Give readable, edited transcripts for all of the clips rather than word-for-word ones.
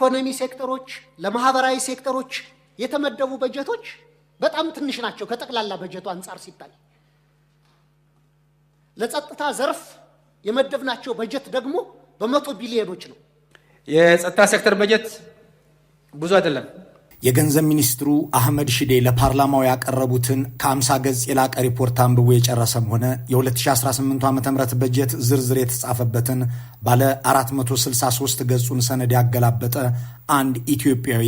ለኢኮኖሚ ሴክተሮች፣ ለማህበራዊ ሴክተሮች የተመደቡ በጀቶች በጣም ትንሽ ናቸው ከጠቅላላ በጀቱ አንጻር ሲታይ። ለጸጥታ ዘርፍ የመደብናቸው በጀት ደግሞ በመቶ ቢሊዮኖች ነው። የጸጥታ ሴክተር በጀት ብዙ አይደለም። የገንዘብ ሚኒስትሩ አህመድ ሽዴ ለፓርላማው ያቀረቡትን ከ50 ገጽ የላቀ ሪፖርት አንብቦ የጨረሰም ሆነ የ2018 ዓ ም በጀት ዝርዝር የተጻፈበትን ባለ 463 ገጹን ሰነድ ያገላበጠ አንድ ኢትዮጵያዊ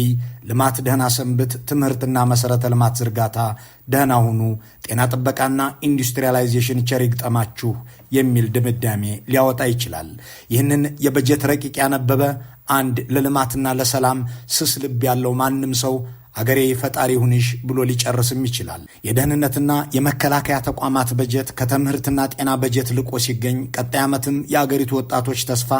ልማት ደህና ሰንብት፣ ትምህርትና መሠረተ ልማት ዝርጋታ ደህና ሁኑ፣ ጤና ጥበቃና ኢንዱስትሪያላይዜሽን ቸር ይግጠማችሁ የሚል ድምዳሜ ሊያወጣ ይችላል። ይህንን የበጀት ረቂቅ ያነበበ አንድ ለልማትና ለሰላም ስስ ልብ ያለው ማንም ሰው አገሬ ፈጣሪ ሁንሽ ብሎ ሊጨርስም ይችላል። የደህንነትና የመከላከያ ተቋማት በጀት ከትምህርትና ጤና በጀት ልቆ ሲገኝ ቀጣይ ዓመትም የአገሪቱ ወጣቶች ተስፋ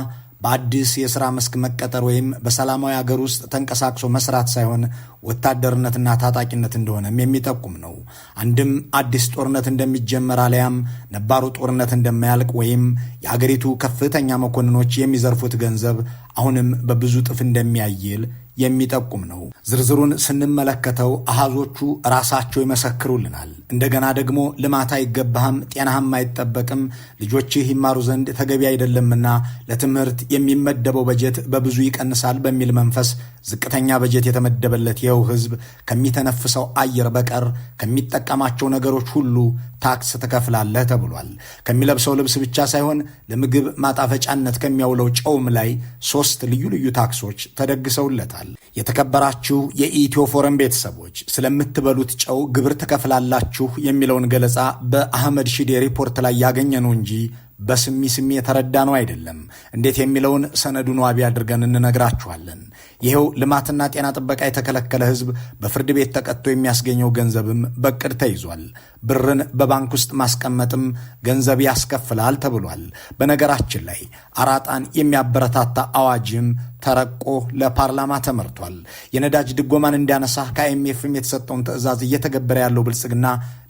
በአዲስ የሥራ መስክ መቀጠር ወይም በሰላማዊ አገር ውስጥ ተንቀሳቅሶ መስራት ሳይሆን ወታደርነትና ታጣቂነት እንደሆነም የሚጠቁም ነው። አንድም አዲስ ጦርነት እንደሚጀመር አለያም ነባሩ ጦርነት እንደማያልቅ ወይም የአገሪቱ ከፍተኛ መኮንኖች የሚዘርፉት ገንዘብ አሁንም በብዙ እጥፍ እንደሚያይል የሚጠቁም ነው። ዝርዝሩን ስንመለከተው አሃዞቹ ራሳቸው ይመሰክሩልናል። እንደገና ደግሞ ልማት አይገባህም፣ ጤናህም አይጠበቅም፣ ልጆችህ ይማሩ ዘንድ ተገቢ አይደለምና ለትምህርት የሚመደበው በጀት በብዙ ይቀንሳል በሚል መንፈስ ዝቅተኛ በጀት የተመደበለት ይኸው ሕዝብ ከሚተነፍሰው አየር በቀር ከሚጠቀማቸው ነገሮች ሁሉ ታክስ ትከፍላለህ ተብሏል። ከሚለብሰው ልብስ ብቻ ሳይሆን ለምግብ ማጣፈጫነት ከሚያውለው ጨውም ላይ ሶስት ልዩ ልዩ ታክሶች ተደግሰውለታል። የተከበራችሁ የኢትዮ ፎረም ቤተሰቦች፣ ስለምትበሉት ጨው ግብር ትከፍላላችሁ የሚለውን ገለጻ በአህመድ ሺዴ ሪፖርት ላይ ያገኘነው እንጂ በስሚ ስሚ የተረዳ ነው አይደለም። እንዴት የሚለውን ሰነዱን ዋቢ አድርገን እንነግራችኋለን። ይኸው ልማትና ጤና ጥበቃ የተከለከለ ሕዝብ በፍርድ ቤት ተቀጥቶ የሚያስገኘው ገንዘብም በዕቅድ ተይዟል። ብርን በባንክ ውስጥ ማስቀመጥም ገንዘብ ያስከፍላል ተብሏል። በነገራችን ላይ አራጣን የሚያበረታታ አዋጅም ተረቆ ለፓርላማ ተመርቷል። የነዳጅ ድጎማን እንዲያነሳ ከአይኤምኤፍም የተሰጠውን ትዕዛዝ እየተገበረ ያለው ብልጽግና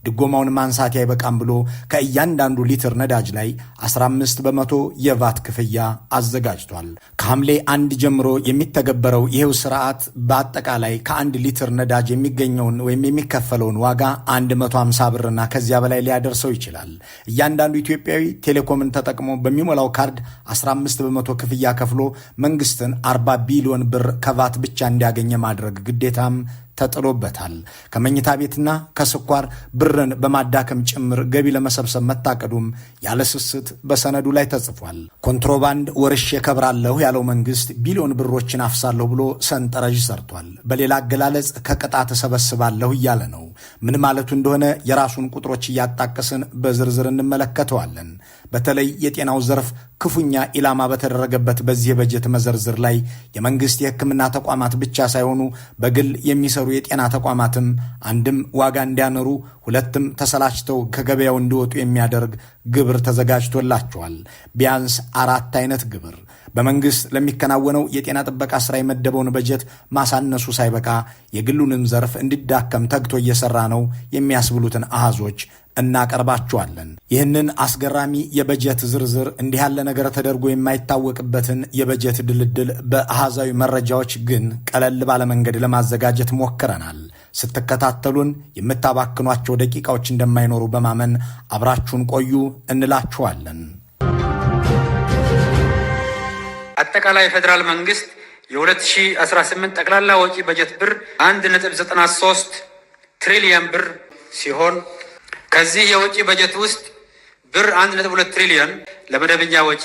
ድጎማውን ማንሳት አይበቃም ብሎ ከእያንዳንዱ ሊትር ነዳጅ ላይ 15% የቫት ክፍያ አዘጋጅቷል። ከሐምሌ 1 ጀምሮ የሚተገበረው ይሄው ስርዓት በአጠቃላይ ከአንድ ሊትር ነዳጅ የሚገኘውን ወይም የሚከፈለውን ዋጋ 150 ብርና ከዚያ በላይ ሊያደርሰው ይችላል። እያንዳንዱ ኢትዮጵያዊ ቴሌኮምን ተጠቅሞ በሚሞላው ካርድ 15% ክፍያ ከፍሎ መንግስትን 40 ቢሊዮን ብር ከቫት ብቻ እንዲያገኘ ማድረግ ግዴታም ተጥሎበታል። ከመኝታ ቤትና ከስኳር ብርን በማዳከም ጭምር ገቢ ለመሰብሰብ መታቀዱም ያለ ስስት በሰነዱ ላይ ተጽፏል። ኮንትሮባንድ ወርሼ እከብራለሁ ያለው መንግስት ቢሊዮን ብሮችን አፍሳለሁ ብሎ ሰንጠረዥ ሰርቷል። በሌላ አገላለጽ ከቅጣት እሰበስባለሁ እያለ ነው። ምን ማለቱ እንደሆነ የራሱን ቁጥሮች እያጣቀስን በዝርዝር እንመለከተዋለን። በተለይ የጤናው ዘርፍ ክፉኛ ኢላማ በተደረገበት በዚህ የበጀት መዘርዝር ላይ የመንግስት የሕክምና ተቋማት ብቻ ሳይሆኑ በግል የሚሰሩ የጤና ተቋማትም አንድም ዋጋ እንዲያኖሩ፣ ሁለትም ተሰላችተው ከገበያው እንዲወጡ የሚያደርግ ግብር ተዘጋጅቶላቸዋል። ቢያንስ አራት አይነት ግብር። በመንግስት ለሚከናወነው የጤና ጥበቃ ስራ የመደበውን በጀት ማሳነሱ ሳይበቃ የግሉንም ዘርፍ እንዲዳከም ተግቶ እየሰራ ነው የሚያስብሉትን አሃዞች እናቀርባችኋለን። ይህንን አስገራሚ የበጀት ዝርዝር፣ እንዲህ ያለ ነገር ተደርጎ የማይታወቅበትን የበጀት ድልድል በአሃዛዊ መረጃዎች ግን ቀለል ባለ መንገድ ለማዘጋጀት ሞክረናል። ስትከታተሉን የምታባክኗቸው ደቂቃዎች እንደማይኖሩ በማመን አብራችሁን ቆዩ እንላችኋለን። አጠቃላይ የፌዴራል መንግስት የ2018 ጠቅላላ ወጪ በጀት ብር 1.93 ትሪሊየን ብር ሲሆን ከዚህ የወጪ በጀት ውስጥ ብር 1.2 ትሪሊየን ለመደበኛ ወጪ፣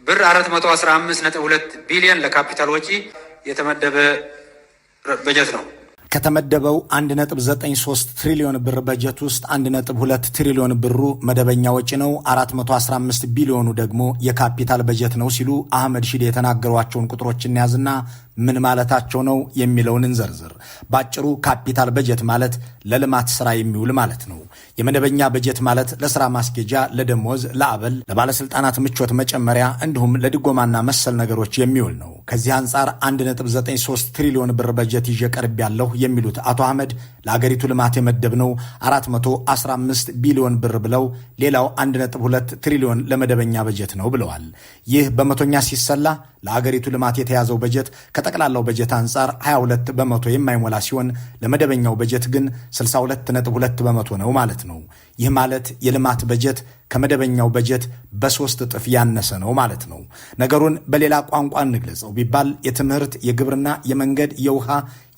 ብር 415.2 ቢሊየን ለካፒታል ወጪ የተመደበ በጀት ነው። ከተመደበው 1.93 ትሪሊዮን ብር በጀት ውስጥ 1.2 ትሪሊዮን ብሩ መደበኛ ወጪ ነው፣ 415 ቢሊዮኑ ደግሞ የካፒታል በጀት ነው ሲሉ አህመድ ሺዴ የተናገሯቸውን ቁጥሮች እንያዝና ምን ማለታቸው ነው የሚለውን እንዘርዝር። ባጭሩ ካፒታል በጀት ማለት ለልማት ስራ የሚውል ማለት ነው። የመደበኛ በጀት ማለት ለስራ ማስኬጃ፣ ለደሞዝ፣ ለአበል፣ ለባለስልጣናት ምቾት መጨመሪያ እንዲሁም ለድጎማና መሰል ነገሮች የሚውል ነው። ከዚህ አንጻር 1.93 ትሪሊዮን ብር በጀት ይዤ ቀርቤያለሁ የሚሉት አቶ አህመድ ለአገሪቱ ልማት የመደብነው 415 ቢሊዮን ብር ብለው ሌላው 1.2 ትሪሊዮን ለመደበኛ በጀት ነው ብለዋል። ይህ በመቶኛ ሲሰላ ለአገሪቱ ልማት የተያዘው በጀት ከጠቅላላው በጀት አንጻር 22% የማይሞላ ሲሆን ለመደበኛው በጀት ግን 62.2% ነው ማለት ነው። ይህ ማለት የልማት በጀት ከመደበኛው በጀት በ3 እጥፍ ያነሰ ነው ማለት ነው። ነገሩን በሌላ ቋንቋ እንግለጸው ቢባል የትምህርት፣ የግብርና፣ የመንገድ፣ የውሃ፣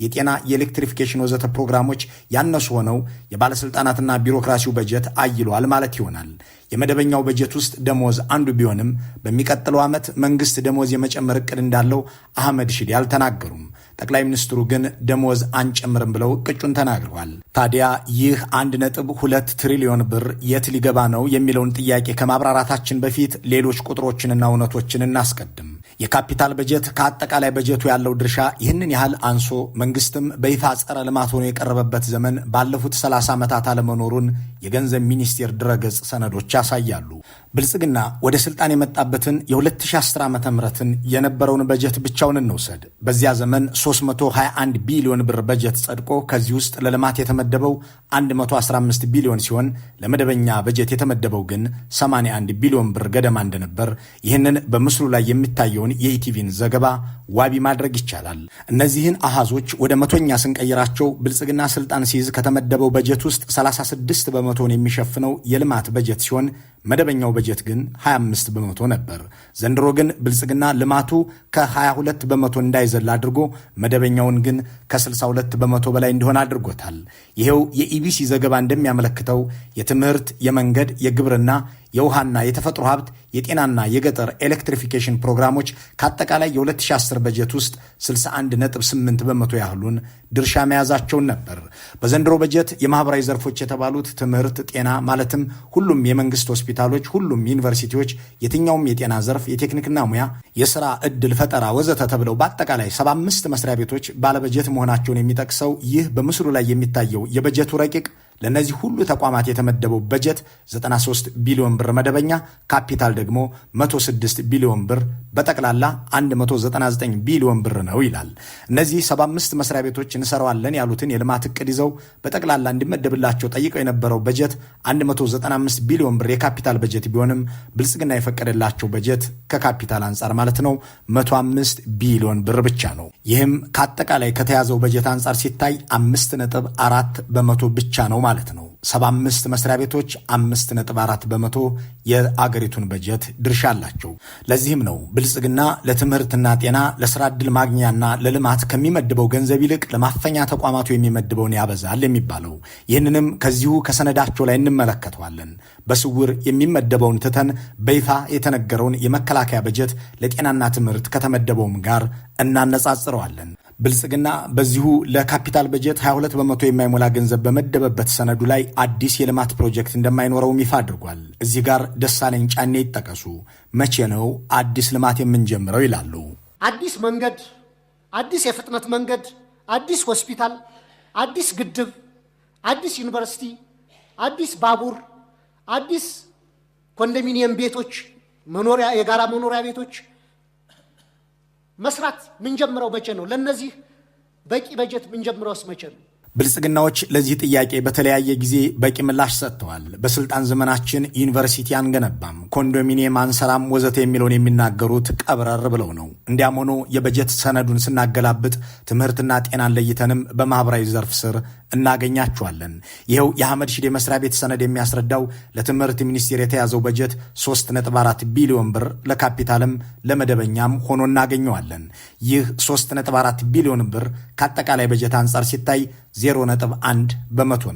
የጤና፣ የኤሌክትሪፊኬሽን ወዘተ ፕሮግራሞች ያነሱ ሆነው የባለስልጣናትና ቢሮክራሲው በጀት አይሏል ማለት ይሆናል። የመደበኛው በጀት ውስጥ ደሞዝ አንዱ ቢሆንም በሚቀጥለው ዓመት መንግስት ደሞዝ የመጨመር እቅድ እንዳለው አህመድ ሺዴ አልተናገሩም። ጠቅላይ ሚኒስትሩ ግን ደሞዝ አንጨምርም ብለው ቅጩን ተናግረዋል። ታዲያ ይህ 1.2 ትሪሊዮን ብር የት ሊገባ ነው የሚለውን ጥያቄ ከማብራራታችን በፊት ሌሎች ቁጥሮችንና እውነቶችን እናስቀድም። የካፒታል በጀት ከአጠቃላይ በጀቱ ያለው ድርሻ ይህንን ያህል አንሶ መንግስትም በይፋ ጸረ ልማት ሆኖ የቀረበበት ዘመን ባለፉት 30 ዓመታት አለመኖሩን የገንዘብ ሚኒስቴር ድረገጽ ሰነዶች ያሳያሉ። ብልጽግና ወደ ስልጣን የመጣበትን የ2010 ዓ.ም የነበረውን በጀት ብቻውን እንውሰድ። በዚያ ዘመን 321 ቢሊዮን ብር በጀት ጸድቆ ከዚህ ውስጥ ለልማት የተመደበው 115 ቢሊዮን ሲሆን ለመደበኛ በጀት የተመደበው ግን 81 ቢሊዮን ብር ገደማ እንደነበር ይህንን በምስሉ ላይ የሚታየውን የኢቲቪን ዘገባ ዋቢ ማድረግ ይቻላል። እነዚህን አሃዞች ወደ መቶኛ ስንቀይራቸው ብልጽግና ስልጣን ሲይዝ ከተመደበው በጀት ውስጥ 36% የሚሸፍነው የልማት በጀት ሲሆን መደበኛው በጀት ግን 25% ነበር። ዘንድሮ ግን ብልጽግና ልማቱ ከ22% እንዳይዘል አድርጎ መደበኛውን ግን ከ62% በላይ እንዲሆን አድርጎታል። ይሄው የኢቢሲ ዘገባ እንደሚያመለክተው የትምህርት፣ የመንገድ፣ የግብርና፣ የውሃና የተፈጥሮ ሀብት፣ የጤናና የገጠር ኤሌክትሪፊኬሽን ፕሮግራሞች ከአጠቃላይ የ2010 በጀት ውስጥ 61.8% ያህሉን ድርሻ መያዛቸውን ነበር። በዘንድሮ በጀት የማህበራዊ ዘርፎች የተባሉት ትምህርት፣ ጤና ማለትም ሁሉም የመንግስት ሆስፒታሎች፣ ሁሉም ዩኒቨርሲቲዎች፣ የትኛውም የጤና ዘርፍ፣ የቴክኒክና ሙያ፣ የስራ ዕድል ፈጠራ ወዘተ ተብለው በአጠቃላይ 75 መስሪያ ቤቶች ባለበጀት መሆናቸውን የሚጠቅሰው ይህ በምስሉ ላይ የሚታየው የበጀቱ ረቂቅ ለእነዚህ ሁሉ ተቋማት የተመደበው በጀት 93 ቢሊዮን ብር መደበኛ፣ ካፒታል ደግሞ 106 ቢሊዮን ብር፣ በጠቅላላ 199 ቢሊዮን ብር ነው ይላል። እነዚህ 75 መስሪያ ቤቶች እንሰራዋለን ያሉትን የልማት እቅድ ይዘው በጠቅላላ እንዲመደብላቸው ጠይቀው የነበረው በጀት 195 ቢሊዮን ብር የካፒታል በጀት ቢሆንም ብልጽግና የፈቀደላቸው በጀት ከካፒታል አንጻር ማለት ነው 105 ቢሊዮን ብር ብቻ ነው። ይህም ከአጠቃላይ ከተያዘው በጀት አንጻር ሲታይ 5.4% ብቻ ነው ማለት ነው። 75 መስሪያ ቤቶች 5.4% የአገሪቱን በጀት ድርሻ አላቸው። ለዚህም ነው ብልጽግና ለትምህርትና ጤና፣ ለስራ ዕድል ማግኛና ለልማት ከሚመድበው ገንዘብ ይልቅ ለማፈኛ ተቋማቱ የሚመድበውን ያበዛል የሚባለው። ይህንንም ከዚሁ ከሰነዳቸው ላይ እንመለከተዋለን። በስውር የሚመደበውን ትተን በይፋ የተነገረውን የመከላከያ በጀት ለጤናና ትምህርት ከተመደበውም ጋር እናነጻጽረዋለን። ብልጽግና በዚሁ ለካፒታል በጀት 22% የማይሞላ ገንዘብ በመደበበት ሰነዱ ላይ አዲስ የልማት ፕሮጀክት እንደማይኖረውም ይፋ አድርጓል። እዚህ ጋር ደሳለኝ ጫኔ ይጠቀሱ። መቼ ነው አዲስ ልማት የምንጀምረው ይላሉ። አዲስ መንገድ፣ አዲስ የፍጥነት መንገድ፣ አዲስ ሆስፒታል፣ አዲስ ግድብ፣ አዲስ ዩኒቨርሲቲ፣ አዲስ ባቡር፣ አዲስ ኮንዶሚኒየም ቤቶች፣ መኖሪያ የጋራ መኖሪያ ቤቶች መስራት ምንጀምረው መቼ ነው? ለነዚህ በቂ በጀት ምንጀምረውስ መቼ ነው? ብልጽግናዎች ለዚህ ጥያቄ በተለያየ ጊዜ በቂ ምላሽ ሰጥተዋል። በስልጣን ዘመናችን ዩኒቨርሲቲ አንገነባም፣ ኮንዶሚኒየም አንሰራም ወዘተ የሚለውን የሚናገሩት ቀብረር ብለው ነው። እንዲያም ሆኖ የበጀት ሰነዱን ስናገላብጥ ትምህርትና ጤናን ለይተንም በማህበራዊ ዘርፍ ስር እናገኛቸዋለን። ይኸው የአህመድ ሺዴ መስሪያ ቤት ሰነድ የሚያስረዳው ለትምህርት ሚኒስቴር የተያዘው በጀት 3.4 ቢሊዮን ብር ለካፒታልም ለመደበኛም ሆኖ እናገኘዋለን። ይህ 3.4 ቢሊዮን ብር ከአጠቃላይ በጀት አንጻር ሲታይ 0.1%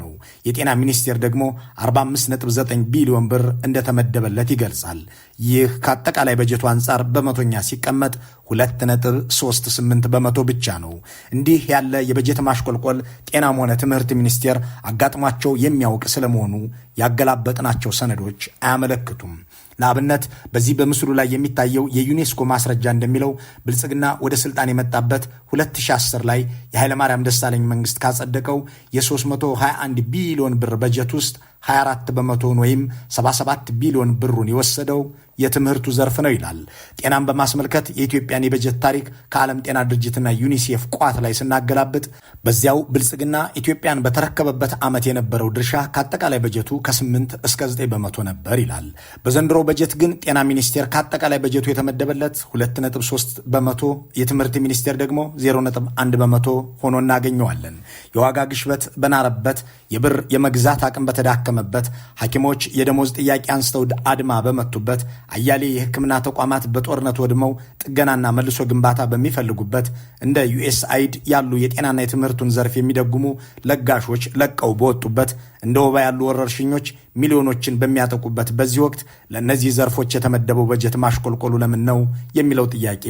ነው። የጤና ሚኒስቴር ደግሞ 45.9 ቢሊዮን ብር እንደተመደበለት ይገልጻል። ይህ ከአጠቃላይ በጀቱ አንጻር በመቶኛ ሲቀመጥ 2.38% ብቻ ነው። እንዲህ ያለ የበጀት ማሽቆልቆል ጤናም ሆነ ትምህርት ሚኒስቴር አጋጥሟቸው የሚያውቅ ስለመሆኑ ያገላበጥናቸው ሰነዶች አያመለክቱም። ለአብነት በዚህ በምስሉ ላይ የሚታየው የዩኔስኮ ማስረጃ እንደሚለው ብልጽግና ወደ ስልጣን የመጣበት 2010 ላይ የኃይለማርያም ደሳለኝ መንግስት ካጸደቀው የ321 ቢሊዮን ብር በጀት ውስጥ 24% ወይም 77 ቢሊዮን ብሩን የወሰደው የትምህርቱ ዘርፍ ነው ይላል። ጤናን በማስመልከት የኢትዮጵያን የበጀት ታሪክ ከዓለም ጤና ድርጅትና ዩኒሴፍ ቋት ላይ ስናገላብጥ በዚያው ብልጽግና ኢትዮጵያን በተረከበበት ዓመት የነበረው ድርሻ ከአጠቃላይ በጀቱ ከ8 እስከ 9% ነበር ይላል። በዘንድሮ በጀት ግን ጤና ሚኒስቴር ከአጠቃላይ በጀቱ የተመደበለት 2.3%፣ የትምህርት ሚኒስቴር ደግሞ 0.1% ሆኖ እናገኘዋለን። የዋጋ ግሽበት በናረበት፣ የብር የመግዛት አቅም በተዳከመበት፣ ሐኪሞች የደሞዝ ጥያቄ አንስተው አድማ በመቱበት፣ አያሌ የሕክምና ተቋማት በጦርነት ወድመው ጥገናና መልሶ ግንባታ በሚፈልጉበት፣ እንደ ዩኤስአይድ ያሉ የጤናና የትምህርቱን ዘርፍ የሚደጉሙ ለጋሾች ለቀው በወጡበት፣ እንደ ወባ ያሉ ወረርሽኞች ሚሊዮኖችን በሚያጠቁበት በዚህ ወቅት ለእነዚህ ዘርፎች የተመደበው በጀት ማሽቆልቆሉ ለምን ነው የሚለው ጥያቄ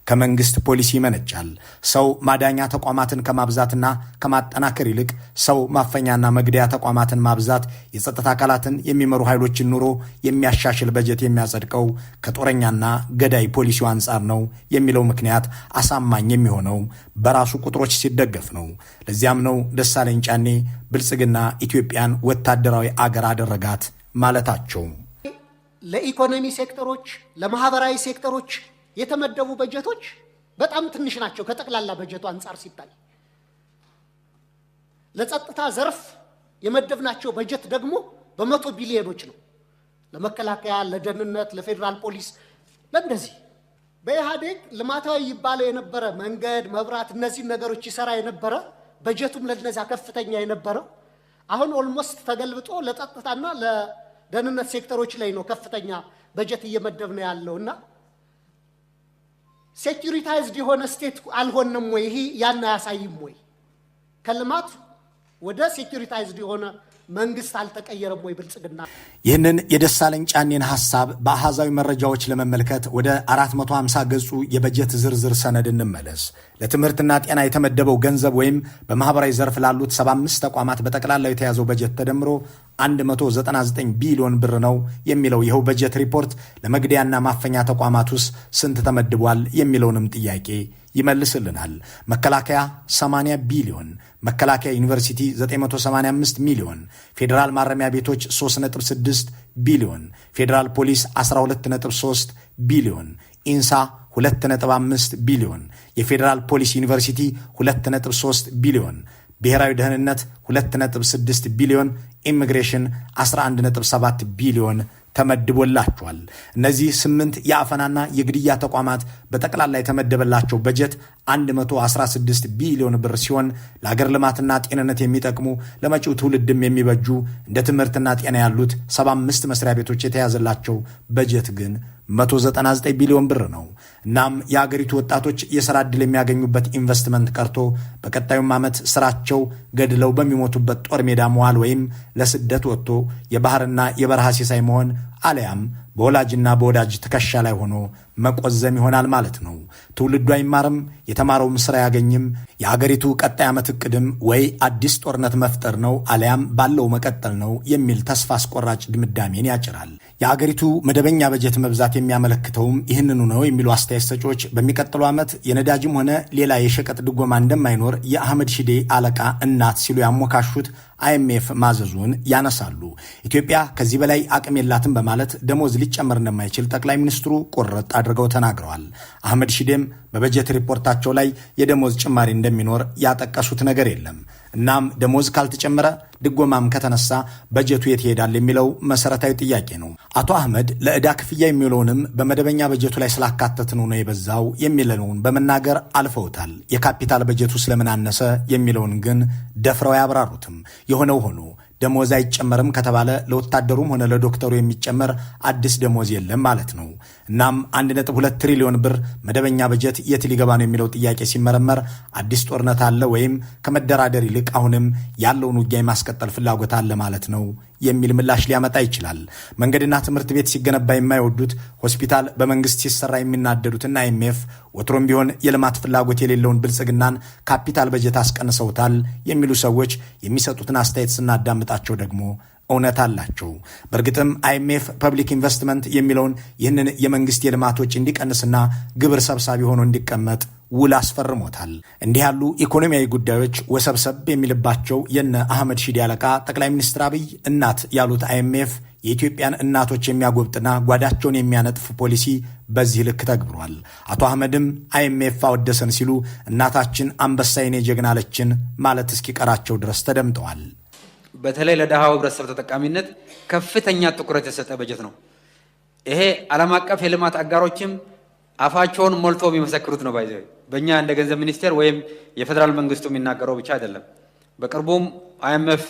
ከመንግስት ፖሊሲ ይመነጫል። ሰው ማዳኛ ተቋማትን ከማብዛትና ከማጠናከር ይልቅ ሰው ማፈኛና መግደያ ተቋማትን ማብዛት የጸጥታ አካላትን የሚመሩ ኃይሎችን ኑሮ የሚያሻሽል በጀት የሚያጸድቀው ከጦረኛና ገዳይ ፖሊሲው አንጻር ነው የሚለው ምክንያት አሳማኝ የሚሆነው በራሱ ቁጥሮች ሲደገፍ ነው። ለዚያም ነው ደሳለኝ ጫኔ ብልጽግና ኢትዮጵያን ወታደራዊ አገር አደረጋት ማለታቸው። ለኢኮኖሚ ሴክተሮች፣ ለማህበራዊ ሴክተሮች የተመደቡ በጀቶች በጣም ትንሽ ናቸው ከጠቅላላ በጀቱ አንጻር ሲታይ። ለጸጥታ ዘርፍ የመደብናቸው በጀት ደግሞ በመቶ ቢሊዮኖች ነው። ለመከላከያ፣ ለደህንነት፣ ለፌዴራል ፖሊስ፣ ለእንደዚህ በኢህአዴግ ልማታዊ ይባለው የነበረ መንገድ፣ መብራት፣ እነዚህን ነገሮች ይሰራ የነበረ በጀቱም ለነዛ ከፍተኛ የነበረው አሁን almost ተገልብጦ ለጸጥታና ለደህንነት ሴክተሮች ላይ ነው ከፍተኛ በጀት እየመደብ ነው ያለውና securitized የሆነ state አልሆነም ወይ? ይሄ ያን አያሳይም ወይ? ከልማት ወደ securitized የሆነ መንግስት አልተቀየረም ወይ ብልጽግና? ይህንን የደሳለኝ ጫኔን ሐሳብ በአሃዛዊ መረጃዎች ለመመልከት ወደ 450 ገጹ የበጀት ዝርዝር ሰነድ እንመለስ። ለትምህርትና ጤና የተመደበው ገንዘብ ወይም በማህበራዊ ዘርፍ ላሉት 75 ተቋማት በጠቅላላው የተያዘው በጀት ተደምሮ 199 ቢሊዮን ብር ነው የሚለው ይኸው በጀት ሪፖርት ለመግደያና ማፈኛ ተቋማት ውስጥ ስንት ተመድቧል የሚለውንም ጥያቄ ይመልስልናል። መከላከያ 80 ቢሊዮን፣ መከላከያ ዩኒቨርሲቲ 985 ሚሊዮን፣ ፌዴራል ማረሚያ ቤቶች 3.6 ቢሊዮን፣ ፌዴራል ፖሊስ 12.3 ቢሊዮን፣ ኢንሳ 2.5 ቢሊዮን፣ የፌዴራል ፖሊስ ዩኒቨርሲቲ 2.3 ቢሊዮን፣ ብሔራዊ ደህንነት 2.6 ቢሊዮን፣ ኢሚግሬሽን 11.7 ቢሊዮን ተመድቦላቸዋል። እነዚህ 8 የአፈናና የግድያ ተቋማት በጠቅላላ የተመደበላቸው በጀት 116 ቢሊዮን ብር ሲሆን ለአገር ልማትና ጤንነት የሚጠቅሙ ለመጪው ትውልድም የሚበጁ እንደ ትምህርትና ጤና ያሉት 75 መስሪያ ቤቶች የተያዘላቸው በጀት ግን 199 ቢሊዮን ብር ነው። እናም የአገሪቱ ወጣቶች የሥራ ዕድል የሚያገኙበት ኢንቨስትመንት ቀርቶ በቀጣዩም ዓመት ስራቸው ገድለው በሚሞቱበት ጦር ሜዳ መዋል ወይም ለስደት ወጥቶ የባህርና የበረሃ ሲሳይ መሆን አለያም በወላጅና በወዳጅ ትከሻ ላይ ሆኖ መቆዘም ይሆናል ማለት ነው። ትውልዱ አይማርም፣ የተማረውም ስራ አያገኝም። የአገሪቱ ቀጣይ ዓመት እቅድም ወይ አዲስ ጦርነት መፍጠር ነው አለያም ባለው መቀጠል ነው የሚል ተስፋ አስቆራጭ ድምዳሜን ያጭራል። የአገሪቱ መደበኛ በጀት መብዛት የሚያመለክተውም ይህንኑ ነው የሚሉ አስተያየት ሰጪዎች በሚቀጥለው ዓመት የነዳጅም ሆነ ሌላ የሸቀጥ ድጎማ እንደማይኖር የአህመድ ሺዴ አለቃ እናት ሲሉ ያሞካሹት አይኤምኤፍ ማዘዙን ያነሳሉ። ኢትዮጵያ ከዚህ በላይ አቅም የላትም በማለት ደሞዝ ሊጨመር እንደማይችል ጠቅላይ ሚኒስትሩ ቁርጥ አድርገው ተናግረዋል። አህመድ ሺዴም በበጀት ሪፖርታቸው ላይ የደሞዝ ጭማሪ እንደሚኖር ያጠቀሱት ነገር የለም። እናም ደሞዝ ካልተጨመረ ድጎማም ከተነሳ በጀቱ የት ይሄዳል የሚለው መሰረታዊ ጥያቄ ነው። አቶ አህመድ ለዕዳ ክፍያ የሚውለውንም በመደበኛ በጀቱ ላይ ስላካተትነው ነው የበዛው የሚለውን በመናገር አልፈውታል። የካፒታል በጀቱ ስለምን አነሰ የሚለውን ግን ደፍረው አያብራሩትም። የሆነው ሆኖ ደሞዝ አይጨመርም ከተባለ ለወታደሩም ሆነ ለዶክተሩ የሚጨመር አዲስ ደሞዝ የለም ማለት ነው። እናም 1.2 ትሪሊዮን ብር መደበኛ በጀት የት ሊገባ ነው የሚለው ጥያቄ ሲመረመር አዲስ ጦርነት አለ ወይም ከመደራደር ይልቅ አሁንም ያለውን ውጊያ የማስቀጠል ፍላጎት አለ ማለት ነው የሚል ምላሽ ሊያመጣ ይችላል። መንገድና ትምህርት ቤት ሲገነባ የማይወዱት፣ ሆስፒታል በመንግስት ሲሰራ የሚናደዱትና አይኤምኤፍ ወትሮም ቢሆን የልማት ፍላጎት የሌለውን ብልጽግናን ካፒታል በጀት አስቀንሰውታል የሚሉ ሰዎች የሚሰጡትን አስተያየት ስናዳምጣቸው ደግሞ እውነት አላቸው። በእርግጥም አይኤምኤፍ public investment የሚለውን ይህንን የመንግስት የልማት ወጪ እንዲቀንስና ግብር ሰብሳቢ ሆኖ እንዲቀመጥ ውል አስፈርሞታል። እንዲህ ያሉ ኢኮኖሚያዊ ጉዳዮች ወሰብሰብ የሚልባቸው የነ አህመድ ሺዴ አለቃ ጠቅላይ ሚኒስትር አብይ እናት ያሉት አይኤምኤፍ የኢትዮጵያን እናቶች የሚያጎብጥና ጓዳቸውን የሚያነጥፍ ፖሊሲ በዚህ ልክ ተግብሯል። አቶ አህመድም አይኤምኤፍ አወደሰን ሲሉ እናታችን አንበሳ የኔ ጀግና አለችን ማለት እስኪቀራቸው ድረስ ተደምጠዋል። በተለይ ለድሃው ህብረተሰብ ተጠቃሚነት ከፍተኛ ትኩረት የሰጠ በጀት ነው። ይሄ ዓለም አቀፍ የልማት አጋሮችም አፋቸውን ሞልቶ የሚመሰክሩት ነው። By the way፣ በእኛ እንደ ገንዘብ ሚኒስቴር ወይም የፌዴራል መንግስቱ የሚናገረው ብቻ አይደለም። በቅርቡም IMF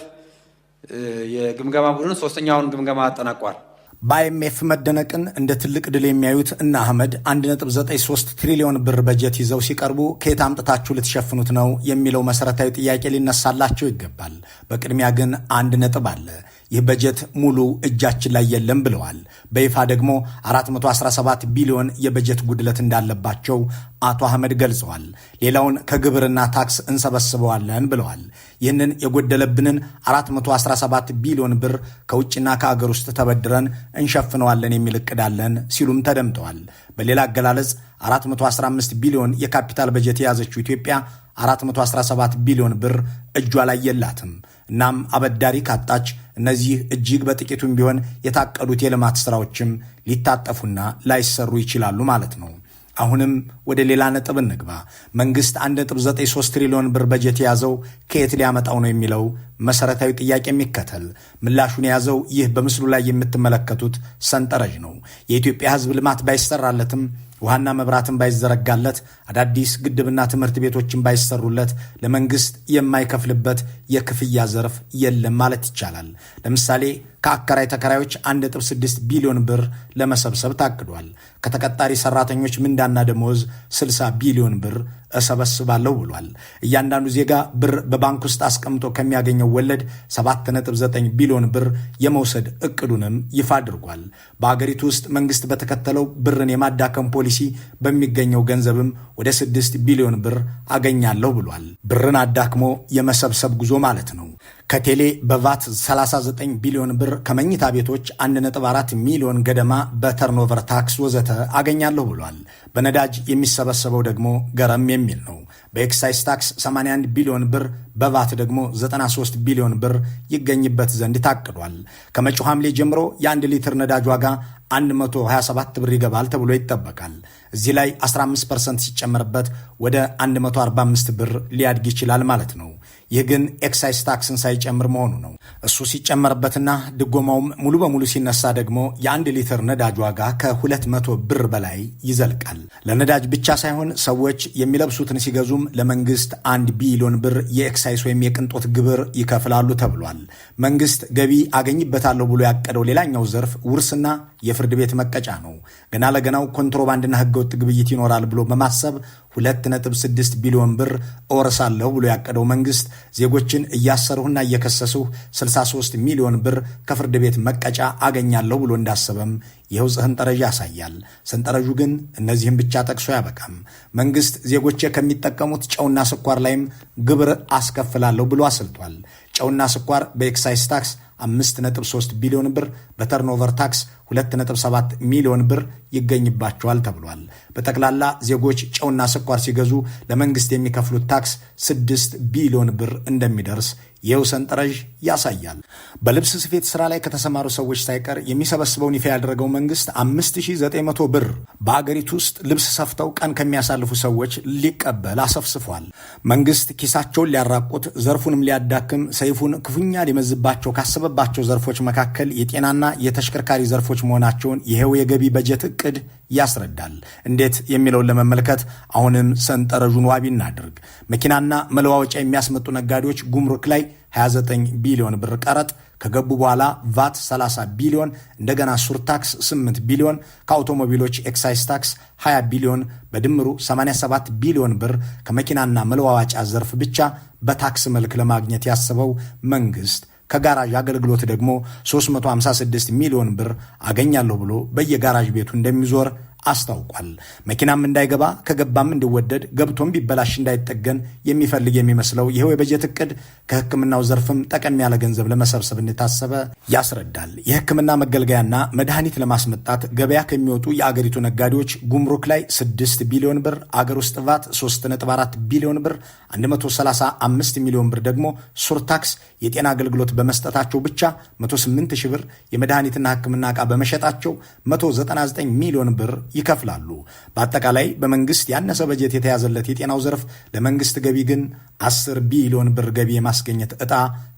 የግምገማ ቡድን ሶስተኛውን ግምገማ አጠናቋል። በ IMF መደነቅን እንደ ትልቅ ድል የሚያዩት እነ አህመድ 1.93 ትሪሊዮን ብር በጀት ይዘው ሲቀርቡ ከየት አምጥታችሁ ልትሸፍኑት ነው የሚለው መሰረታዊ ጥያቄ ሊነሳላቸው ይገባል። በቅድሚያ ግን አንድ ነጥብ አለ። ይህ በጀት ሙሉ እጃችን ላይ የለም ብለዋል። በይፋ ደግሞ 417 ቢሊዮን የበጀት ጉድለት እንዳለባቸው አቶ አህመድ ገልጸዋል። ሌላውን ከግብርና ታክስ እንሰበስበዋለን ብለዋል። ይህንን የጎደለብንን 417 ቢሊዮን ብር ከውጭና ከአገር ውስጥ ተበድረን እንሸፍነዋለን የሚል እቅድ አለን ሲሉም ተደምጠዋል። በሌላ አገላለጽ 415 ቢሊዮን የካፒታል በጀት የያዘችው ኢትዮጵያ 417 ቢሊዮን ብር እጇ ላይ የላትም። እናም አበዳሪ ካጣች እነዚህ እጅግ በጥቂቱም ቢሆን የታቀዱት የልማት ስራዎችም ሊታጠፉና ላይሰሩ ይችላሉ ማለት ነው። አሁንም ወደ ሌላ ነጥብ እንግባ። መንግስት 1.93 ትሪሊዮን ብር በጀት የያዘው ከየት ሊያመጣው ነው የሚለው መሰረታዊ ጥያቄ የሚከተል ምላሹን የያዘው ይህ በምስሉ ላይ የምትመለከቱት ሰንጠረዥ ነው። የኢትዮጵያ ሕዝብ ልማት ባይሰራለትም፣ ውሃና መብራትን ባይዘረጋለት፣ አዳዲስ ግድብና ትምህርት ቤቶችን ባይሰሩለት ለመንግስት የማይከፍልበት የክፍያ ዘርፍ የለም ማለት ይቻላል። ለምሳሌ ከአከራይ ተከራዮች 1.6 ቢሊዮን ብር ለመሰብሰብ ታቅዷል። ከተቀጣሪ ሰራተኞች ምንዳና ደመወዝ 60 ቢሊዮን ብር እሰበስባለሁ ብሏል። እያንዳንዱ ዜጋ ብር በባንክ ውስጥ አስቀምጦ ከሚያገኘው ወለድ 7.9 ቢሊዮን ብር የመውሰድ እቅዱንም ይፋ አድርጓል። በአገሪቱ ውስጥ መንግስት በተከተለው ብርን የማዳከም ፖሊሲ በሚገኘው ገንዘብም ወደ 6 ቢሊዮን ብር አገኛለሁ ብሏል። ብርን አዳክሞ የመሰብሰብ ጉዞ ማለት ነው። ከቴሌ በቫት 39 ቢሊዮን ብር፣ ከመኝታ ቤቶች 1.4 ሚሊዮን ገደማ በ turnover tax ወዘተ አገኛለሁ ብሏል። በነዳጅ የሚሰበሰበው ደግሞ ገረም የሚል ነው። በኤክሳይዝ ታክስ 81 ቢሊዮን ብር፣ በቫት ደግሞ 93 ቢሊዮን ብር ይገኝበት ዘንድ ታቅዷል። ከመጪው ሐምሌ ጀምሮ የአንድ ሊትር ነዳጅ ዋጋ 127 ብር ይገባል ተብሎ ይጠበቃል። እዚህ ላይ 15% ሲጨመርበት ወደ 145 ብር ሊያድግ ይችላል ማለት ነው። ይህ ግን ኤክሳይዝ ታክስን ሳይጨምር መሆኑ ነው። እሱ ሲጨመርበትና ድጎማውም ሙሉ በሙሉ ሲነሳ ደግሞ የአንድ ሊትር ነዳጅ ዋጋ ከ200 ብር በላይ ይዘልቃል። ለነዳጅ ብቻ ሳይሆን ሰዎች የሚለብሱትን ሲገዙም ለመንግስት 1 ቢሊዮን ብር የኤክሳይዝ ወይም የቅንጦት ግብር ይከፍላሉ ተብሏል። መንግስት ገቢ አገኝበታለሁ ብሎ ያቀደው ሌላኛው ዘርፍ ውርስና የፍርድ ቤት መቀጫ ነው። ገና ለገናው ኮንትሮባንድና ህገወጥ ግብይት ይኖራል ብሎ በማሰብ 2.6 ቢሊዮን ብር እወርሳለሁ ብሎ ያቀደው መንግስት ዜጎችን እያሰርሁና እየከሰስሁ 63 ሚሊዮን ብር ከፍርድ ቤት መቀጫ አገኛለሁ ብሎ እንዳሰበም ይኸው ሰንጠረዥ ያሳያል። ሰንጠረዡ ግን እነዚህም ብቻ ጠቅሶ አያበቃም። መንግስት ዜጎቼ ከሚጠቀሙት ጨውና ስኳር ላይም ግብር አስከፍላለሁ ብሎ አስልቷል። ጨውና ስኳር በኤክሳይዝ ታክስ 5.3 ቢሊዮን ብር፣ በ turnover tax 2.7 ሚሊዮን ብር ይገኝባቸዋል ተብሏል። በጠቅላላ ዜጎች ጨውና ስኳር ሲገዙ ለመንግስት የሚከፍሉት ታክስ 6 ቢሊዮን ብር እንደሚደርስ ይኸው ሰንጠረዥ ያሳያል። በልብስ ስፌት ስራ ላይ ከተሰማሩ ሰዎች ሳይቀር የሚሰበስበውን ይፋ ያደረገው መንግስት 5900 ብር በአገሪቱ ውስጥ ልብስ ሰፍተው ቀን ከሚያሳልፉ ሰዎች ሊቀበል አሰፍስፏል። መንግስት ኪሳቸውን ሊያራቁት፣ ዘርፉንም ሊያዳክም ሰይፉን ክፉኛ ሊመዝባቸው ካሰበባቸው ዘርፎች መካከል የጤናና የተሽከርካሪ ዘርፎች መሆናቸውን ይኸው የገቢ በጀት እቅድ ያስረዳል። እንዴት የሚለውን ለመመልከት አሁንም ሰንጠረዡን ዋቢ እናድርግ። መኪናና መለዋወጫ የሚያስመጡ ነጋዴዎች ጉምሩክ ላይ 29 ቢሊዮን ብር ቀረጥ ከገቡ በኋላ ቫት 30 ቢሊዮን፣ እንደገና surtax 8 ቢሊዮን፣ ከአውቶሞቢሎች ኤክሳይዝ ታክስ 20 ቢሊዮን፣ በድምሩ 87 ቢሊዮን ብር ከመኪናና መለዋወጫ ዘርፍ ብቻ በታክስ መልክ ለማግኘት ያሰበው መንግስት ከጋራዥ አገልግሎት ደግሞ 356 ሚሊዮን ብር አገኛለሁ ብሎ በየጋራዥ ቤቱ እንደሚዞር አስታውቋል። መኪናም እንዳይገባ፣ ከገባም እንዲወደድ፣ ገብቶም ቢበላሽ እንዳይጠገን የሚፈልግ የሚመስለው ይኸው የበጀት እቅድ ከሕክምናው ዘርፍም ጠቀም ያለ ገንዘብ ለመሰብሰብ እንደታሰበ ያስረዳል። የሕክምና መገልገያና መድኃኒት ለማስመጣት ገበያ ከሚወጡ የአገሪቱ ነጋዴዎች ጉምሩክ ላይ 6 ቢሊዮን ብር፣ አገር ውስጥ ቫት 3.4 ቢሊዮን ብር፣ 135 ሚሊዮን ብር ደግሞ surtax፣ የጤና አገልግሎት በመስጠታቸው ብቻ 108 ሺህ ብር፣ የመድኃኒትና ሕክምና ዕቃ በመሸጣቸው 199 ሚሊዮን ብር ይከፍላሉ። በአጠቃላይ በመንግስት ያነሰ በጀት የተያዘለት የጤናው ዘርፍ ለመንግስት ገቢ ግን 10 ቢሊዮን ብር ገቢ የማስገኘት ዕጣ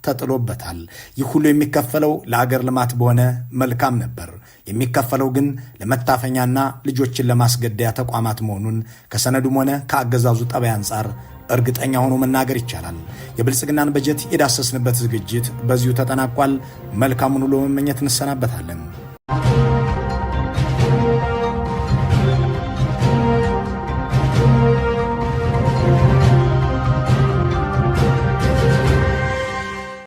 ተጥሎበታል። ይህ ሁሉ የሚከፈለው ለአገር ልማት በሆነ መልካም ነበር። የሚከፈለው ግን ለመታፈኛና ልጆችን ለማስገደያ ተቋማት መሆኑን ከሰነዱም ሆነ ከአገዛዙ ጠባይ አንጻር እርግጠኛ ሆኖ መናገር ይቻላል። የብልጽግናን በጀት የዳሰስንበት ዝግጅት በዚሁ ተጠናቋል። መልካሙን ሁሉ መመኘት እንሰናበታለን።